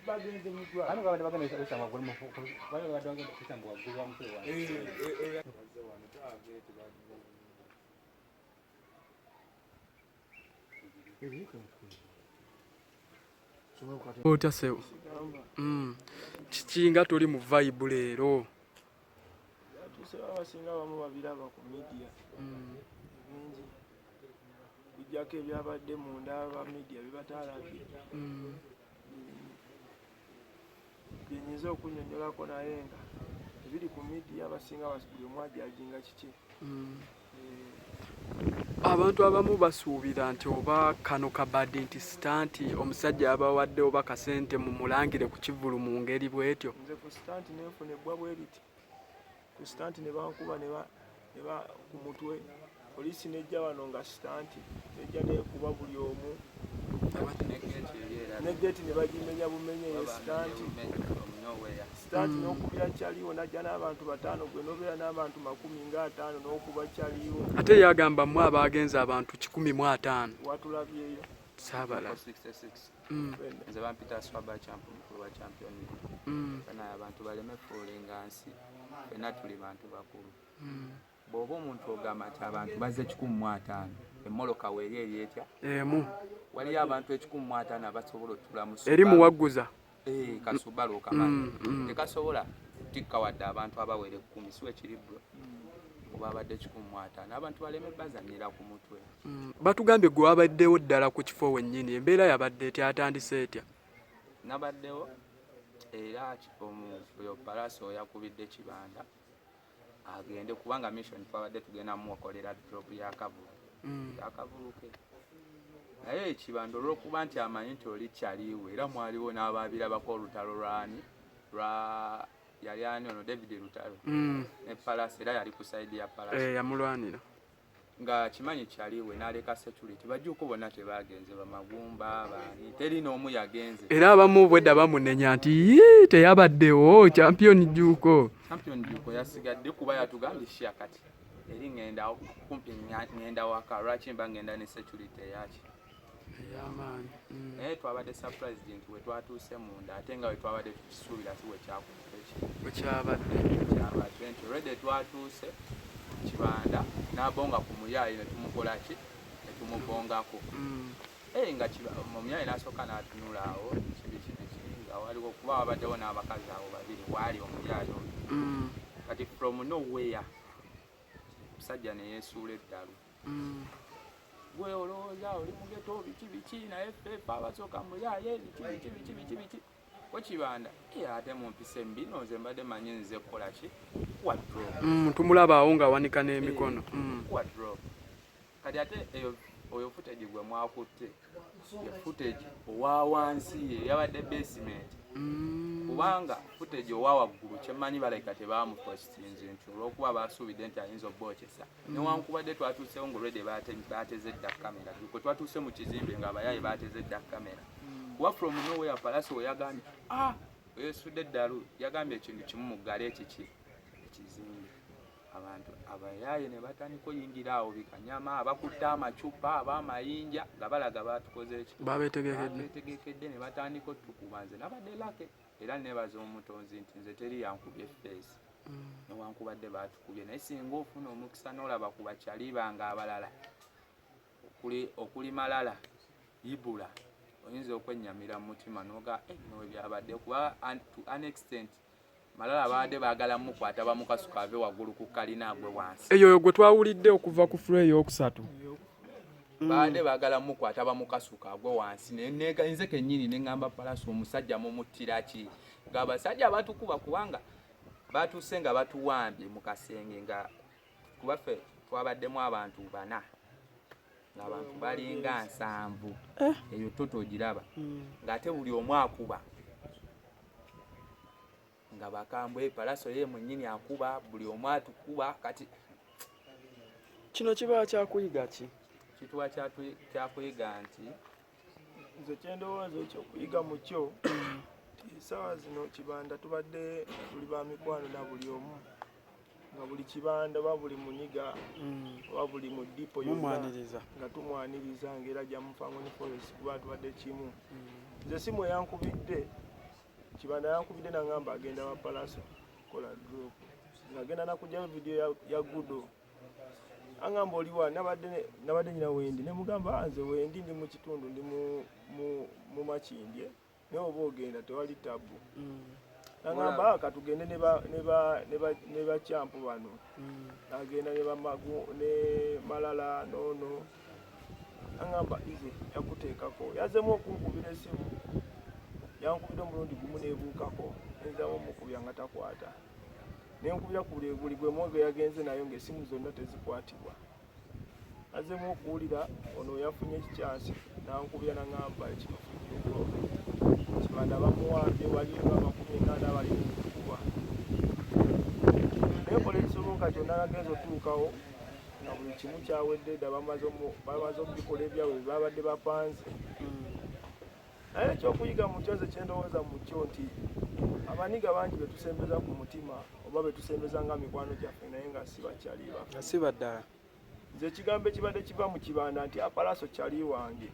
Bagenze mu ddwaliro. Bano babadde bagenda kuyisa waggulu mu bano babadde bagenda kuyisa mu waggulu wa mutwe wange. Bazze wano target bazze. Otya ssebo? Kiki nga toli mu vibe leero? Batuuse abasinga abamu babiraba ku media bingi kujjako ebyabadde munda aba media byebataalabye byenyinza okunyonyolako naye nga ebiri ku media abasinga buli omu ajajinga kiki. Abantu abamu basuubira nti oba kano kabadde nti stunt omusajja yabawadde oba kasente mumulangire ku kivvulu mu ngeri bw'etyo. Nze ku stunt nenfuna ebbwa bwe riti ku stunt ne bankuba ne ba ku mutwe poliisi nejja wano nga stunt nejja nekuba buli omu ne gate ne bagimenya bumenye ye stunt. Stunt n'okubira kyaliwo najja n'abantu 5 gwe n'obeera n'abantu 50 n'okuba kyaliwo. Ate yagamba mmwe abaagenze abantu 150. Watulabyeyo. Saabala. 66. Nze bampita Swaba Champ, mukulu wa Champion. Bana abantu baleme fuulinga nsi, ffenna tuli bantu bakulu. Bw'oba omuntu ogamba nti abantu bazze 150, emmoloka weeri eri etya? Emu. Waliyo abantu 150 abasobola otuula mu Eri muwagguza. Kasubalu okamanyi. Tekasobola kutikka wadde abantu abawera 10, si wekiri bro. Oba abadde 150, abantu baleme bazannyira ku mutwe. Batugambye gwe wabaddewo ddala ku kifo wennyini, embeera yabadde etya, atandise etya? Nabaddewo era oyo Palaso yakubidde Kibanda agende kubanga mission twabadde tugenda mukolera drop ya Kavulu. Ya Kavulu ke. Naye Kibanda olw'okuba nti amanyi nti oli kyaliwe era mwaliwo n'abaabirabako olutalo lwani lwa yali ani ono David Lutalo ne Palaso era yali ku side ya Palaso. Yamulwanira. Nga kimanyi kyaliwe n'aleka security bajjuko bonna tebagenze bamagumba baani teri n'omu yagenze. Era abamu bwedda bamunenya nti yii teyabaddewo Champion Jjuuko. Champion Jjuuko yasigadde kuba yatugambye shia kati eri ngenda kumpi ngenda waka lwaki mba ngenda ne security eyaki ey'amaanyi. Naye twabadde surprised nti we twatuuse munda ate nga we twabadde tukisuubira si we we kyabadde. Kyabadde nti already twatuuse Kibanda n'abonga ku muyaayi ne tumukola ki ne tumubongako. Nga omuyaayi n'asooka n'atunula awo kibi kibi kibi nga waliwo kuba wabaddewo n'abakazi abo babiri waali omuyaayi oyo. Kati from nowhere omusajja ne yeesuula eddalu. Gwe olowooza oli mugeto biki biki naye ffe ffe abasooka muyaaye biki biki biki biki biki. Ko Kibanda ate mu mpisa embi no nze mbadde manyi nze kukola ki wardrobe. Tumulaba awo ng'awanika n'emikono. Wardrobe. Kati ate eyo oyo footage gwe mwakutte ye footage owa wansi ye yabadde basement. Kubanga footage owa waggulu kyemmanyi balabika tebamupostinze nti olw'okuba basuubidde nti ayinza obbookesa. Newankubadde twatuusewo ng'already baateze dda kamera. Kwe twatuuse mu kizimbe ng'abayaaye baateze dda kamera. Kuba from nowhere Palaso we yagambye, oyesudde eddalu, yagambye ekintu kimu muggale ekiki ekizimbe. Abantu abayaaye ne batandika oyingira awo bikanyama, abakutte amacupa, ab'amayinja nga balaga baatukoze ki? Babeetegekedde. Babeetegekedde ne batandika otukuba. Nze nabadde lucky era neebaza omutonzi nti nze teri yankubye face. Newankubadde baatukubye naye singa ofuna omukisa n'olaba ku bakyali bange abalala okuli Malala, Ibula, oyinza okwennyamira mu mutima n'oga bino we byabadde kuba to an extent Malala baadde baagala mukwata bamukasuka ave waggulu ku kalina agwe wansi. Eyo gwe twawulidde okuva ku floor ey'okusatu. Baadde baagala mukwata bamukasuka agwe wansi naye nze kennyini ne ŋŋamba Palaso omusajja mumuttira ki? Ng'abasajja batukuba kubanga batuuse nga batuwambye mu kasenge nga kuba ffe twabaddemu abantu 4 ng'abantu balinga 70 eyo toto ogiraba ng'ate buli omu akuba nga bakambwe Palaso ye mwennyini akuba buli omu atukuba. Kati kino kiba kyakuyiga ki? Kituwa kyakuyiga nti nze kyendowooza ekyokuyiga mu kyo essaawa zino Kibanda tubadde tuli ba mikwano na buli omu. Nga buli kibanda oba buli muniga oba buli mu dipo yonna Mumwaniriza. Nga tumwaniriza ng'era gya Mufangoni Forest kuba tubadde kimu. Nze simu eyankubidde, Kibanda yankubidde nangamba agenda wa Palaso kola drop, ng'agenda nakugyayo vidiyo ya Gudo. Angamba oliwa? Nabadde nyina wendi, nemugamba, "Ah, nze wendi ndi mu kitundu, ndi mu Makindye, naye oba ogenda tewali tabu." Nangamba, "Ah, katugende ne bakyampu bano." Nagenda ne bamagu ne Malala noono. Angamba ize yakuteekako, yazemu okunkubira essimu, yankubira omulundi gumu nebuukako, nzamu omukubya nga takwata, nenkubira ku buli gwe mwogo yagenze nayo ng'essimu zonna tezikwatibwa. Azemu okuwulira ono yafunye ekikyansi, nankubira naŋŋamba ekituufu kyokko Kibanda bamuwambye, waliyo 80 bali mukukuba. Naye kola ekisoboka kyonna, nagenza otuukawo nga buli kimu kyawedde dda, bamaze okubikola ebyabwe bye babadde bapanze. Naye ekyokuyiga mu kyo, nze kyendowooza mu kyo nti abaniga bangi betusembeza ku mutima oba betusembeza nga mikwano gyaffe, naye nga si bakyali baffe. Nga si baddala. Nze ekigambo ekibadde kiva mu Kibanda nti Apalaso kyali wange,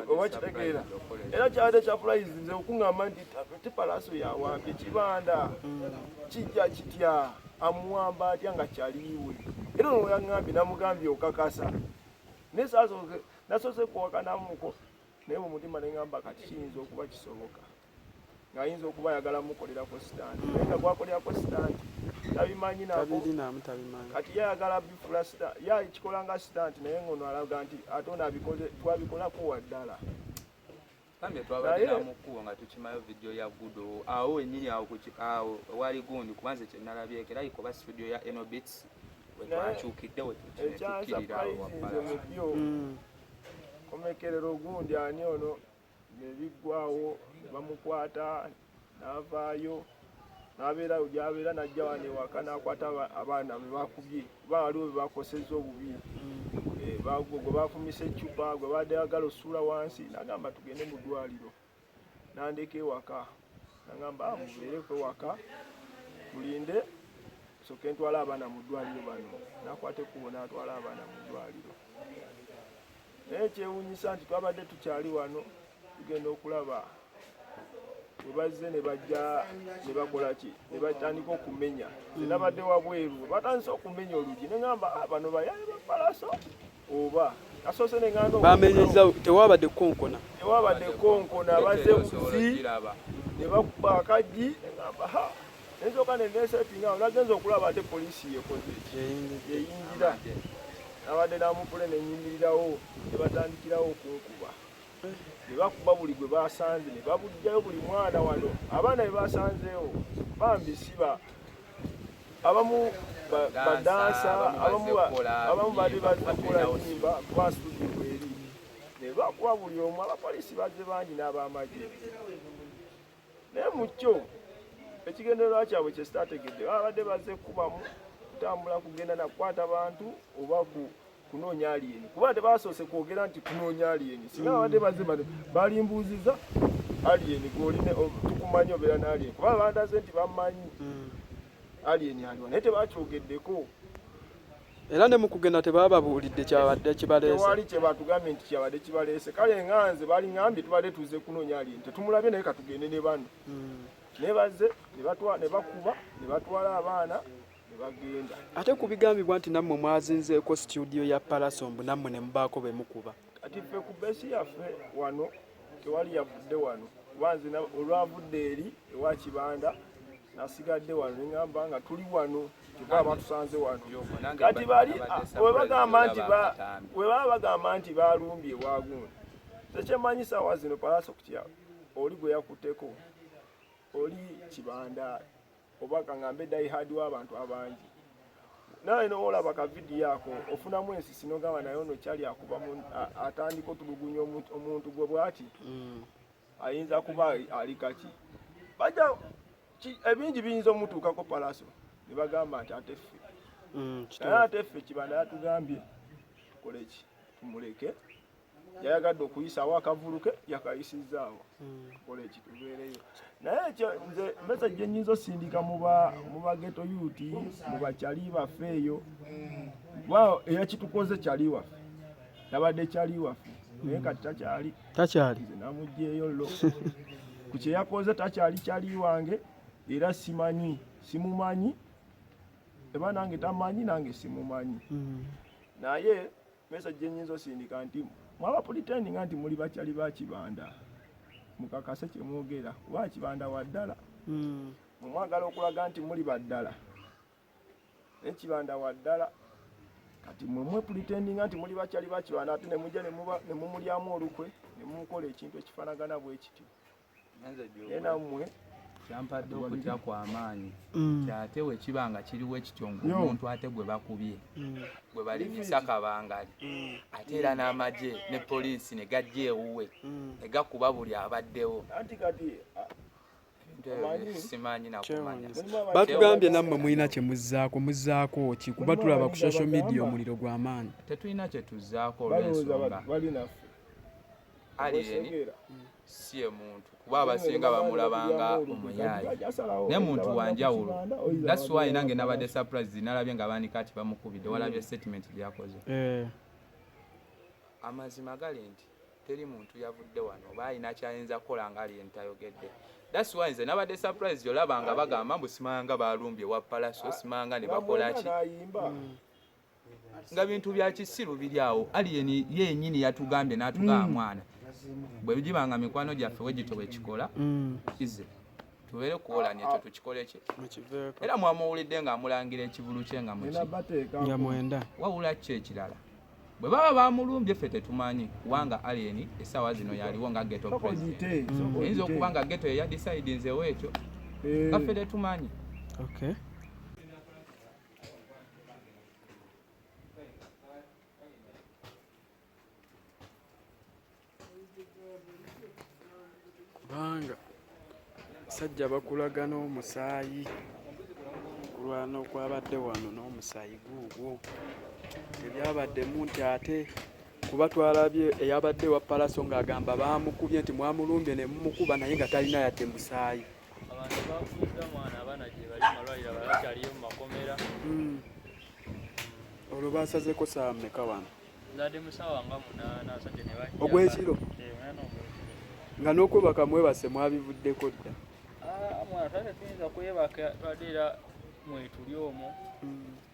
oba kitegeera, era kyabadde surprise nze okuŋŋamba nti te Palaso yawambye Kibanda. Kijja kitya? Amuwamba atya nga kyaliiwe? Era ono yaŋŋambye, namugambye okakasa? Naye nasoose kuwakanamuko, naye mu mutima neŋŋamba kati kiyinza okuba kisoboka ng'ayinza okuba ayagala mukolerako stunt, naye nga gwakolerako stunt tabimanyi nako. Tabirinaamu, tabimanyi. Kati ye ayagala bifula ye akikola nga stunt, naye ngono alaga nti ate ono abikoze twabikolako waddala. Gambye twabadde namukubo nga tukimayo vidiyo ya Gudo awo wennyini awo awo wali gundi, kuba nze kyenalabyeko era ikoba studio ya Enobits wetwakyukidde wetukkirira awo wa Ekyansurprisinze Palaso. mu byo, komekerero gundi ani ono nebiggwawo ne bamukwata n'avaayo n'abeera gy'abeera, n'ajja wano ewaka n'akwata abaana be bakubye, kuba waliwo be bakosezza obubi. Gwe bafumise eccupa, gwe badde agala osuula wansi, n'agamba tugende mu ddwaliro, n'andeka ewaka, n'agamba, "Ah, mubeereko ewaka tulinde soke ntwale abaana mu ddwaliro bano." N'akwata ekkubo n'atwala abaana mu ddwaliro. Naye kyewuunyisa nti twabadde tukyali wano, tugenda okulaba bwe bazze ne bajja ne bakola ki, ne batandika okumenya. Nze nabadde wabweru, bwe batandise okumenya oluggi ne ŋŋamba, "Ah, bano bayaye ba Palaso oba?" Nasoose ne ŋŋamba Bamenyeza, tewabadde kukonkona. Tewabadde konkona, bazze Osobola buzi okugiraba. Ne bakuba akaggi, ne ŋŋamba ha, nensooka ne neesetinga awo. Nagenza okulaba ate poliisi yekoze ki? Yeyingidde. Yeyingira. Nabadde namupule nenyimirirawo, ne batandikirawo okunkuba, ne bakuba buli gwe basanze, ne babugjayo buli mwana wano. Abaana be basanzeewo bambi siba abamu badansa, abamu abamu bazze kukola abamu bali nnyimba, bazze kukola tulinawo nnyimba, kuba studio kweri. Ne bakuba buli omu. Abapoliisi bazze bangi n'abamagye, naye mu kyo ekigendererwa kyabwe kye sitaategedde, babadde bazze kubamu kutambula kugenda nakukwata bantu oba kunoonya alien, kuba tebasoose kwogera nti kunoonya alien. Singa babadde bazze bano balimbuuziza alien gwoline, tukumanyi obeera n'alien, kuba bandaze nti bamanyi alien aliwa, naye tebakyogeddeko. Era ne mu kugenda tebababuulidde kyabadde kibaleese. Tewali kye batugambye nti kyabadde kibaleese. Kale nga nze baliŋŋambye tubadde tuze kunoonya alien, tetumulabye, naye katugende ne bano. Ne bazze ne bakuba ne batwala abaana ne bagenda. Ate ku bigambibwa nti nammwe mwazinzeeko studio ya Palaso, mbu nammwe ne mubaako be mukuba. Kati ffe ku base yaffe wano tewali yavudde wano, kuba nze olwavudde eri ewa Kibanda nasigadde wano, neŋŋamba nga tuli wano, kyokka batusanze wano. Nange Kati bali nabadde we bagamba nti akatambi. We baba bagamba nti balumbye ewagundi, tekyemanyi saawa zino Palaso kutya oli gwe yakutteko oli Kibanda, oba kaŋŋambe diehard w'abantu abangi. Naye noolaba ka vidiyo ako ofunamu ensisi nogamba, naye ono kyali akuba atandika otulugunya omuntu gwe bwati, ayinza kuba ali kaki bajja ebingi biyinza omutuukako Palaso ne bagamba nti ate ffe naye ate ffe Kibanda yatugambye tukole ki? Tumuleke. Yayagadde okuyisaawo akavulu ke, yakayisizaawo. Kola ekitubeereyo. Naye ekyo nze message gye nnyinza osindika mu ba ghetto youth, mu bakyali baffe eyo, kuba eyakitukoze kyali waffe, yabadde kyali waffe, naye kati takyali. Takyali. Nze namuggyeeyo lo ku kye yakoze, takyali kyali wange, era simanyi, simumanyi, eba nange tamanyi, nange simumanyi. Naye message gye nnyinza osindika nti mwaba pretending nti muli bakyali ba Kibanda, mukakase kye mwogera, kuba Kibanda wa ddala. Mwagala okulaga nti muli baddala, naye Kibanda wa ddala. Kati mwe mwe pretending nti muli bakyali ba Kibanda, ate ne mujja ne mumulyamu olukwe, ne mumukola ekintu ekifaanagana bwe kityo. Naye nammwe kyampadde okutya kw'amaanyi, kyate we kiba nga kiriwo ekityo ng'omuntu ate gwe bakubye, gwe balimisa kabangali, ate era n'amagye ne poliisi ne gajja ewuwe ne gakuba buli abaddewo. Anti kati Simanyi nakumanya. Batugambye nammwe mulina kye muzzaako, muzzaako ki? Kuba tulaba ku social media omuliro gw'amaanyi. Tetulina kye tuzzaako balowooza olw'ensonga bali naffe. Alien si ye muntu, kuba abasinga bamulabanga omuyaayi, naye muntu wa njawulo. That's why nange nabadde surprise, nalabye nga baanika ati bamukubidde, walabye statement gyakoze. Amazima gali nti teri muntu yavudde wano oba alina kyayinza kukola nga Alien tayogedde. That's why nze nabadde surprise olaba nga bagamba mbu simanga balumbye wa Palaso, simanga ne bakola ki, nga bintu bya kisiru biri awo. Alien yennyini yatugambye n'atugamba, mwana bwe bigibanga mikwano gyaffe wegito bwe kikola ize tubeere kuwolani ekyo tukikole ki, era mwamuwulidde ng'amulangira ekivulu kye nga muki nga mwenda. Wabula ki ekirala, bwe baba bamulumbye ffe tetumanyi, kubanga Alien essaawa zino yaliwo nga ghetto president. Eyinza okuba nga ghetto ye yadicidinzewo ekyo, nga ffe tetumanyi. Okay. Kubanga sajja bakulaga n'omusaayi, okulwana okwabadde wano n'omusaayi guugwo ebyabaddemu, nti ate kuba twalabye eyabadde wa Palaso ng'agamba baamukubye, nti mwamulumbye ne mumukuba, naye nga talina yadde musaayi. Abantu bakubiddwa mwana, abaana gye bali mu malwaliro, abalala bakyaliyo mu makomera. Olwo basazeko ssaawa mmeka wano? Zaadde mu ssaawa nga 8, abasajja ne bajja. Ogw'ekiro? Eh, 8 ogw'ekiro. Nga n'okwebaka mwebase mwabivuddeko dda? Ah, mwana, twali tetuyinza kwebaka, twabadde era mwetuli omwo.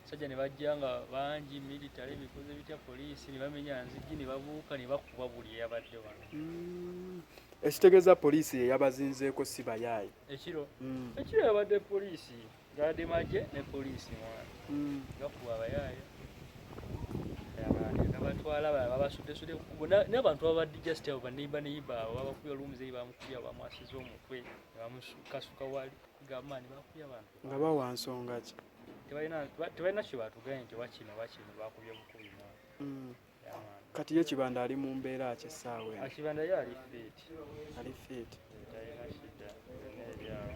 Abasajja ne bajja nga bangi, military bikoze bitya, poliisi ne bamenya nzigi ne babuuka ne bakuba buli eyabadde wano. Ekitegeeza poliisi ye yabazinzeeko, si bayaayi? Ekiro? Ekiro yabadde poliisi, gabadde magye ne poliisi mwana. Gakuba abayaaye. Gabatwala, abalala babasuddesudde ku kkubo. N'abantu babadde just abo baneiba neiba abo babakubye, olwo omuzeeyi bamukubye awo, bamwasiza omutwe ne bamusukasuka wali. Gamba ne bakubye abantu. Nga bawa nsonga ki? Tebalina kye batugambye nti oba kino oba kino, bakubye bukubi mwana. Yeah, man. Kati ye Kibanda ali mu mbeera ki essaawa eno? Kibanda ye ali fit. Ali fit. Talina shida yonna eri awo.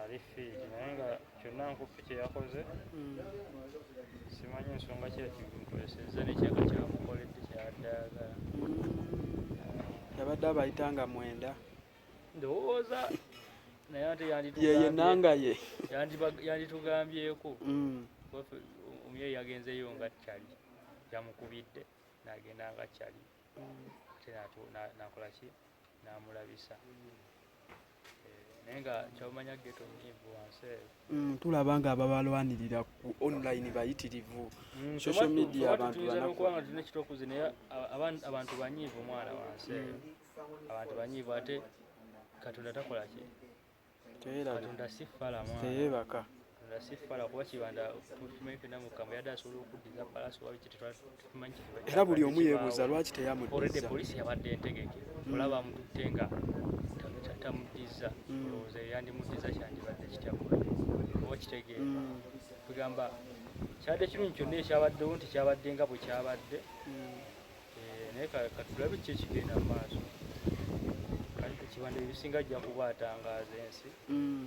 Ali fit, naye nga kyonna nkufu kye yakoze, simanyi ensonga ki yakimukozesezza n'ekyaka kyamukoledde kyabadde ayagala. Yabadde abayita nga mwenda. Ndowooza naye ate Ye ye nanga ye. yanditugambyeko. Kuba ffe omuyayi yagenzeeyo nga kyali yamukubidde n'agenda nga kyali, ate n'akola ki, n'amulabisa. Naye nga kyabamanya ghetto nnyiivu wansi eyo. Tulaba nga ababalwanirira ku online bayitirivu. Social media Ffe abantu tuyinza banaku. n'okuba nga tulina ekitokuzi, naye abantu banyiivu mwana wansi eyo. Abantu banyiivu, ate Katonda takola ki? Teyerabira. Katonda si ffala mwana. Teyeebaka. Katonda si ffala, kuba Kibanda tumanyi ffenna mu kambo yadde asobola okuddiza Palaso oba biki, tetumanyi kye kiba Era buli omu kibaawo. yeebuuza lwaki teyamuddiza. Already poliisi yabadde entegeke. Olaba amututte nga tamuddiza. Olowooza yandimuddiza kyandibadde kitya ggwe? Oba kitegeera? Kugamba kyabadde kirungi kyonna ekyabaddewo nti kyabadde nga bwe kyabadde. Naye katulabe ki ekigenda mu maaso. Kati Kibanda ebisinga ajja kuba atangaaza ensi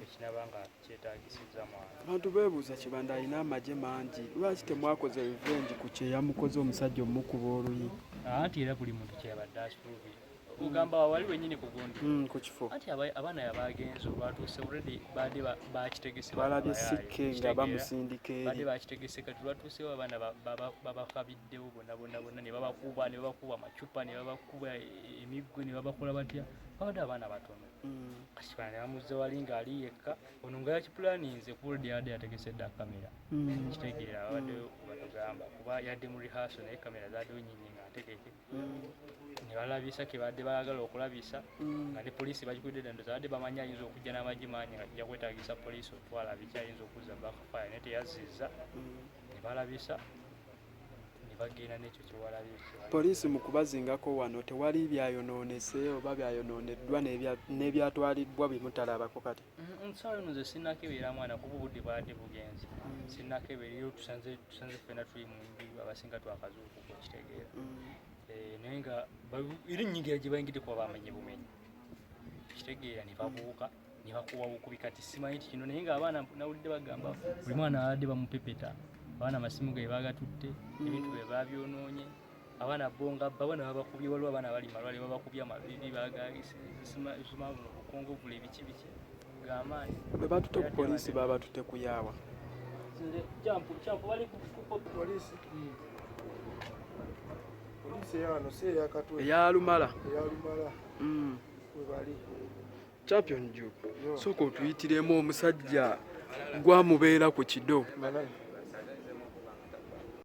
ekinaba nga kyetaagisizza mwana. Abantu beebuuza Kibanda alina amagye mangi, lwaki temwakoze revenge ku kye yamukoze omusajja omukuba oluyi? Anti era buli muntu kyeyabadde asuubira, ogamba wali wenyini kugundi ku kifo. Anti abaana yabagenze olwatuuse, already baadde bakitegese. Twalabye Bayaye. Sikke nga Kitegeera. bamusindika Badde eri. bakitegese, kati lwatuusewo abaana babakabiddewo bonna bonna bonna, ne babakuba, ne babakuba amacupa, ne babakuba emiggo, ne babakola batya. Babadde abaana batono. Kati bana ne bamuzza wali ng'ali yekka, ono nga yakipulaninze kuba already yabadde yategese dda kamera. Kitegeera, babadde batugamba kuba yadde mu rehearsal, naye kamera zaddewo nyinyi nga ntegeke, ne balabisa ke badde baagala okulabisa, nga ne poliisi bagikudde dda. Ndowooza badde bamanyi ayinza okujja n'amagye mangi nga kijja kwetaagisa poliisi otwala biki, ayinza okuzza backfire, naye teyazizza. Ne balabisa ne bagenda n'ekyo kyewalabye. Poliisi mu kubazingako wano, tewali byayonoonese oba byayonooneddwa n'ebyatwalibbwa bye mutalabako kati? Nsaawa eno nze sinnakebeera mwana, kuba obudde bwadde bugenze. Sinnakebeera era tusanze ffenna tuli mu nju, abasinga twakazuukuka, okitegeera. Naye nga era ennyingira gye bayingidde kuba bamenye bumenyi, kitegeera, ne babuuka ne bakuba bukubi. Kati simanyi nti kino, naye nga abaana nawulidde bagamba buli mwana abadde bamupepeta, abaana amasimu ge bagatutte, ebintu bye babyonoonye. Abaana bo nga abaana babakubye, waliwo abaana bali malwaliro babakubye amavivi, bagasima buno bukongovula, ebiki biki gamaanyi. Bwe batute ku poliisi, babatute kuyaawa? Nze kyampu bali ku Poliisi, poliisi eyawano, si eyakatwe. Eyalumala. Eyalumala. We bali. Champion Juke, Yo. sooka otuyitiremu omusajja gwamubeera ku kido. Manani.